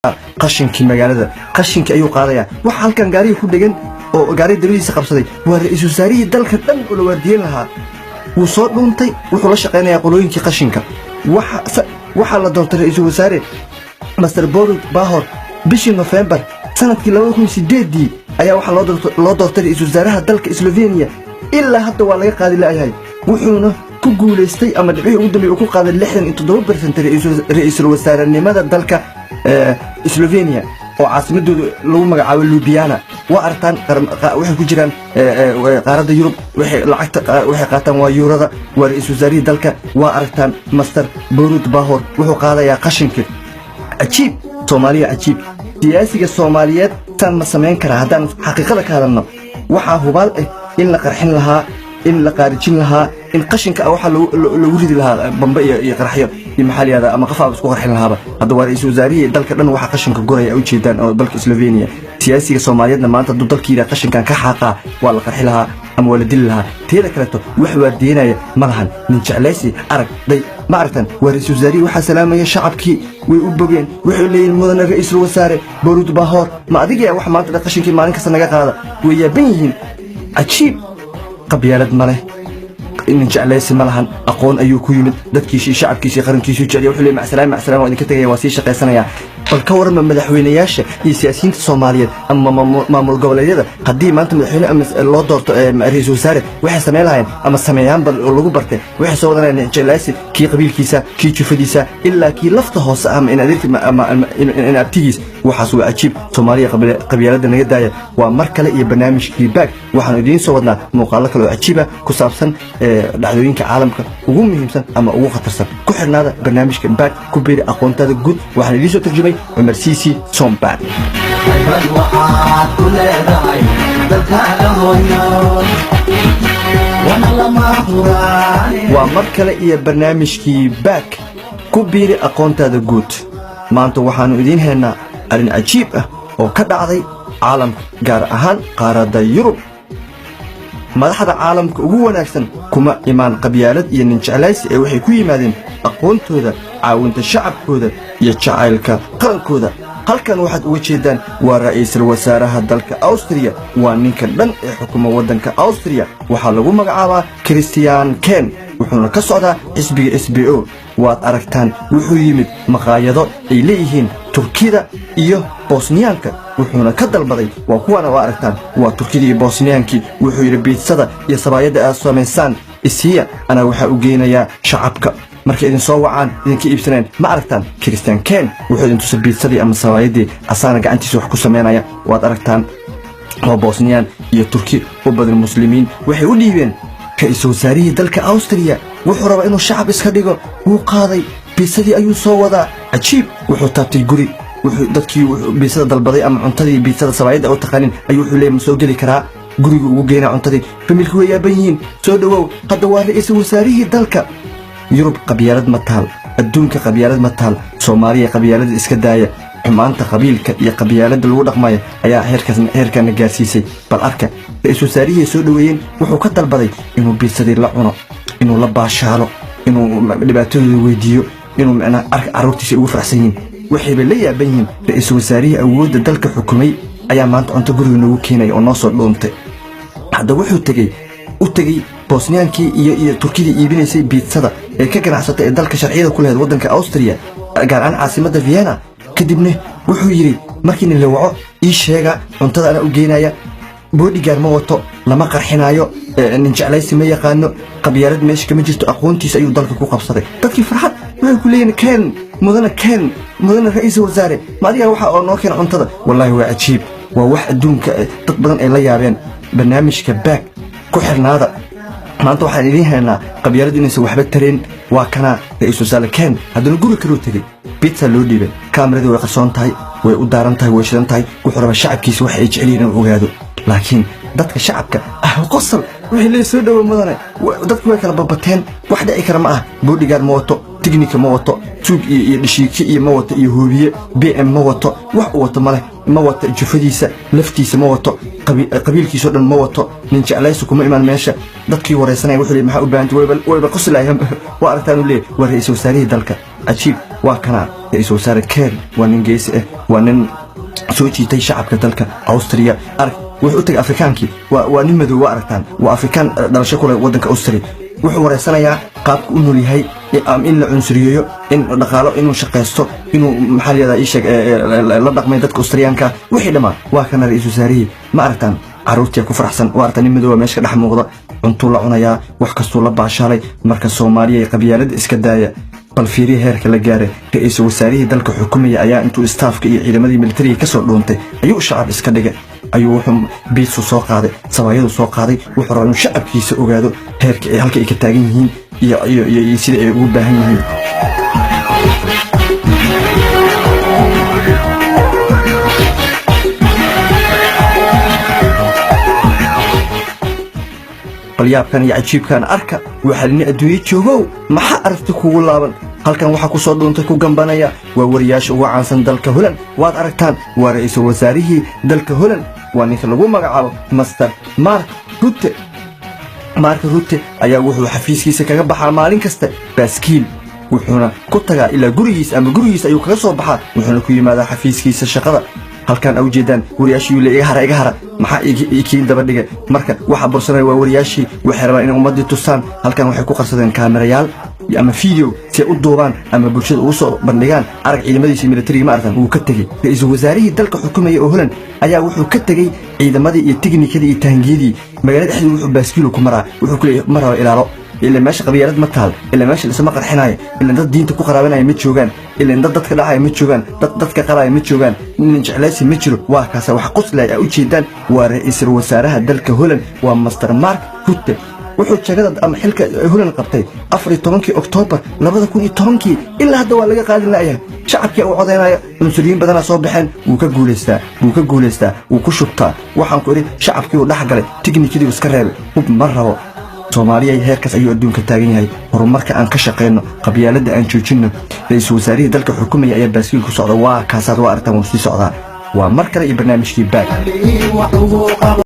Qashinkii magaalada, qashinkii ayuu qaadayaa. Waxa halkan gaarigii ku dhegan oo gaariga dabadiisa qabsaday waa ra-iisul wasaarihii dalka dhan oo la waardiyen lahaa. Wuu soo dhuuntay, wuxuu la shaqaynayaa qolooyinkii qashinka. Waxaa la doortay ra-iisul wasaare Mister Borut Pahor bishii Nofembar sanadkii 2008-dii ayaa waxaa loo doortay ra-iisul wasaaraha dalka Slovenia. Ilaa hadda waa laga qaadi la'yahay, wuxuuna ku guulaystay ama dhibcihii ugu dambeeyey uu ku qaaday 67% ra-iisul wasaarenimada dalka Slovenia oo caasimadooda lagu magacaabo Ljubljana. Waa aragtaan, waxay ku jiraan qaaradda Yurub, waxay lacagta waxay qaataan waa yuurada. Waa ra-iisul wasaarihii dalka. Waa aragtaan, Mister Borut Pahor wuxuu qaadayaa qashinka. Cajiib, Soomaaliya, cajiib. Siyaasiga Soomaaliyeed saan ma samayn karaa? Haddaan xaqiiqada ka hadalno, waxaa hubaal ah in la qarxin lahaa, in la qaarijin lahaa, in qashinka ah waxaa lagu ridi lahaa bambe iyo qaraxyo iyo maxaa la yihahdaa, ama qafaaba isku qarxin lahaaba. Hadda waa ra-iisul wasaarihii dalka dhan waxa qashinka guraya ujeedaan oo dalka Slovenia. Siyaasiga Soomaaliyeedna maanta hadduu dalka yidhaha qashinkan ka xaaqaa, waa la qarxi lahaa ama waa la dili lahaa. Teeda kaleeto, wax waardiyenaya ma lahan. Nin jeclaysi arag day, ma aragtan? Waa ra-iisul wasaarihii. Waxaa salaamaya shacabkii, way u bogeen, waxay leeyihin: "Mudane ra-iisul wasaare Borut Pahor, ma adiga wax maanta dhan qashinkii maalin kasta naga qaada?" Way yaaban yihiin. Cajiib, qabyaalad ma leh, nin jeclaysi ma lahan, aqoon ayuu ku yimid. Dadkiisii, shacabkiisii, qarankiisuu jeceliya. Wuxuu leeyahay: "Macsalaam, macsalaam, waa idinka tegaya, waa sii shaqaysanayaa." Bal ka warrama madaxweynayaasha iyo siyaasiyiinta Soomaaliyeed ama maamul goboleedyada, haddii maanta madaxweyne ama loo doorto ra-iisul wasaare, waxay samayn lahayn ama sameeyaanba oo lagu bartay? Waxay soo wadanayaan jeclaysi, kii qabiilkiisa, kii jufadiisa, ilaa kii lafta hoose ama in adeerki ama in abtigiis. Waxaas waa cajiib. Soomaaliya, qabyaaladda naga daaya. Waa mar kale iyo barnaamijkii Baag. Waxaanu idiin soo wadnaa muuqaallo kale oo cajiiba ku saabsan dhacdooyinka caalamka ugu muhiimsan ama ugu khatarsan. Ku xirnaada barnaamijka Baag, ku biiri aqoontaada guud. Waxaan idiin soo tarjumay Cumar Siisi Somban. Haybad waxaad ku leedahay dalkaaga hooyo, wana lama huraane. Waa mar kale iyo barnaamijkii Baag, ku biiri aqoontaada guud. Maanta waxaannu idiin haynaa arrin cajiib ah oo ka dhacday caalamka, gaar ahaan qaaradda Yurub. Madaxda caalamka ugu wanaagsan kuma imaan qabyaalad iyo nin jeclaysi ee waxay ku yimaadeen aqoontooda, caawinta shacabkooda iyo jacaylka qarankooda. Halkan waxaad uga jeedaan waa ra'iisul wasaaraha dalka Awstriya. Waa ninka dhan ee xukuma waddanka Awstriya. Waxaa lagu magacaabaa Christian Kern, wuxuuna ka socdaa xisbiga SPÖ. Waad aragtaan, wuxuu yimid maqaayado ay leeyihiin Turkida iyo Bosniyaanka, wuxuuna ka dalbaday. Waa kuwana, waa aragtaan, waa Turkida iyo Bosniyaankii. Wuxuu yidhi: "Biitsada iyo sabaayadda aad samaysaan isiiya, anaa waxaa u geynayaa shacabka, markay idin soo wacaan idinka iibsaneen." Ma aragtaan? Christian Kern wuxuu idin tusay biitsadii ama sabaayadii, asaana gacantiisa wax ku samaynaya. Waad aragtaan, waa Bosniyaan iyo Turki u badan Muslimiin. Waxay u dhiibeen ra-iisul wasaarihii dalka Awstriya. Wuxuu rabaa inuu shacab iska dhigo. Wuu qaaday biisadii, ayuu soo wadaa. Cajiib, wuxuu taabtay guri, wuxuu dadkii biisada dalbaday ama cuntadii biisada, sabaayadda u taqaanin, ayuu wuxuu leeyahay: "Ma soo geli karaa?" Gurigu ugu geynaa cuntadii. Familku way yaaban yihiin. "Soo dhowow." Hadda waa ra-iisul wasaarihii dalka. Yurub qabyaalad ma taal, adduunka qabyaalad ma taal. Soomaaliya, qabyaalada iska daaya. Xumaanta qabiilka iyo qabyaaladda lagu dhaqmaya ayaa heerkaana gaarsiisay. Bal arka, ra-iisul wasaarihii soo dhoweeyeen, wuxuu ka dalbaday inuu biisadii la cuno, inuu la baashaalo, inuu dhibaatadooda weydiiyo, inuu micnaa arka carruurtiisa ugu faraxsan yihiin. Waxayba la yaaban yihiin: ra-iisul wasaarihii awoodda dalka xukumay ayaa maanta cunto guriga noogu keenaya oo noo soo dhuuntay. Hadda wuxuu tegey, u tegey Bosniyaankii iyo Turkidii iibinaysay biitsada ee ka ganacsatay ee dalka sharciyada ku lahayd waddanka Awstriya, gaar ahaan caasimadda Vienna. Kadibna wuxuu yidhi: "Markiina la waco, ii sheega, cuntada anaa u geynaya." Bodyguard ma wato, lama qarxinaayo, nin jeclaysi ma yaqaano, qabyaalad meesha kama jirto. Aqoontiisa ayuu dalka ku qabsaday. Dadkii farxad waxay ku leeyihin: "Ken, mudane Ken, mudane ra-iisul wasaare, ma adiga waxa oo noo keena cuntada?" Wallaahi waa cajiib, waa wax adduunka dad badan ay la yaabeen. Barnaamijka Baag ku xirnaada. Maanta waxaan idiin haynaa qabyaaladu inaysan waxba tareen. Waa kanaa ra-iisul wasaare Ken. Haddana guri kaluu tegey, bitsa loo dhiibay. Kaameradii way qarsoon tahay, way u daaran tahay, way shidan tahay. Wuxuu rabaa shacabkiisa wax ay jecel yihiin inuu ogaado. Laakiin dadka shacabka ah qosol, waxay leeyihin: "Soo dhowo, mudane." Dadku way kala babateen. Wax dhici kara ma ah. Bodyguard ma wato, tignika ma wato, tuug iyo dhishiike iyo ma wato, iyo hoobiye BM ma wato. Wax uu wato ma leh. Ma wato jufadiisa, laftiisa ma wato, qabiilkiisao dhan ma wato. Nin jeclaysu kuma imaan meesha. Dadkii waraysanaya wuxuu leey: "Maxaa u baahantay?" Wayba qoslayaan. Waa aragtaan, uu leeyahy. Waa ra-iisul wasaarihii dalka. Cajiib, waa kanaa. Ra-iisul wasaare Kurz waa nin geesi ah, waa nin soo jiitay shacabka dalka Austria. Arag, wuxuu u tagay Afrikaankii. Waa nin madow, waa aragtaan, waa Afrikaan dhalasho ku leh waddanka Austria. Wuxuu wareysanayaa qaabka u nool yahay, in la cunsuriyeeyo, in dhaqaalo, inuu shaqaysto, inuu, maxaa la yihahdaa, ii sheeg, la dhaqmay dadka Austriyaanka, wixii dhammaa. Waa kana ra-iisul wasaarihii, ma aragtaan? Carruurtii ku faraxsan, waa aragtaan, nin madooba meesha ka dhex muuqda, cuntuu la cunayaa, wax kastuu la baashaalay. Marka Soomaaliya qabyaalada iska daaya. Bal fiiriya heerka la gaaray. Ra-iisul wasaarihii dalka xukumaya ayaa intuu staafka iyo ciidamadii militariga ka soo dhuuntay ayuu shacab iska dhigay, ayuu wuxuu biisu soo qaaday, sabaayadu soo qaaday. Wuxuu rabaa inuu shacabkiisa ogaado heerka ay halka ay ka taagan yihiin iyo sida ay ugu baahan yihiin. Bal yaabkan iyo cajiibkan arka. Waxaa lini adduunye joogow, maxaa aragti kugu laaban? Halkan waxaa ku soo dhuuntay, ku gambanaya, waa wariyaasha ugu caansan dalka Holand. Waad aragtaan, waa ra-iisul wasaarihii dalka Holand, waa ninka lagu magacaabo Master Mark Rutte. Mark Rutte ayaa wuxuu xafiiskiisa kaga baxaa maalin kasta baaskiil, wuxuuna ku tagaa ilaa gurigiisa, ama gurigiisa ayuu kaga soo baxaa, wuxuuna ku yimaadaa xafiiskiisa shaqada. Halkaan a ujeedaan wariyaashii le: "Iga hara, iga hara, maxaa ikiin daba dhigay?" Marka waxa bursanaya waa wariyaashii. Waxay rabaan inay ummaddii tusaan. Halkan waxay ku qarsadeen kaamerayaal ama video si ay u duubaan ama bulshada ugu soo bandhigaan. Arag ciidamadiisa militariga, ma aragtaan? Wuu ka tegey ra-iisul wasaarihii dalka xukumayay oo Holand ayaa wuxuu ka tegey ciidamadii iyo tiknikadii iyo taangiyadii magaalada dhexdeeda. Wuxuu baaskiilo ku maraa, wuxuu ku leeyahay ma rabo ilaalo, ila meesha qabyaalad ma taal, ila meesha lisama qarxinayo, ila dad diinta ku qaraabanaya ma joogaan, ila dad dadka dhacaya ma joogaan, dad dadka qalaya ma joogaan, nin jeclaysi ma jiro. Waa kaasa wax qoslaya aa u jeedaan, waa ra-iisul wasaaraha dalka Holand, waa Master Mark Rutte. Wuxuu jagada ama xilka Holand qabtay 14-kii Oktoobar 2010-kii. Ilaa hadda waa laga qaadin la'yahay. Shacabkii uu codaynaya, cunsuriyiin badanaa soo baxeen, wuu ka guulaystaa, wuu ka guulaystaa, wuu ku shubtaa. Waxaan ku idhi, shacabkii uu dhex galay, tiknikadii uu iska reebay, hub ma rabo. Soomaaliya, heerkaas ayuu adduunka taagan yahay. Horumarka aan ka shaqayno, qabyaaladda aan joojinno. Ra-iisul wasaarihii dalka xukumaya ayaa baaskiil ku socda. Waa kaasaad, waa aragtaan, wuu sii socdaa. Waa mar kale iyo barnaamijkii Baag. Wax ugu qabo.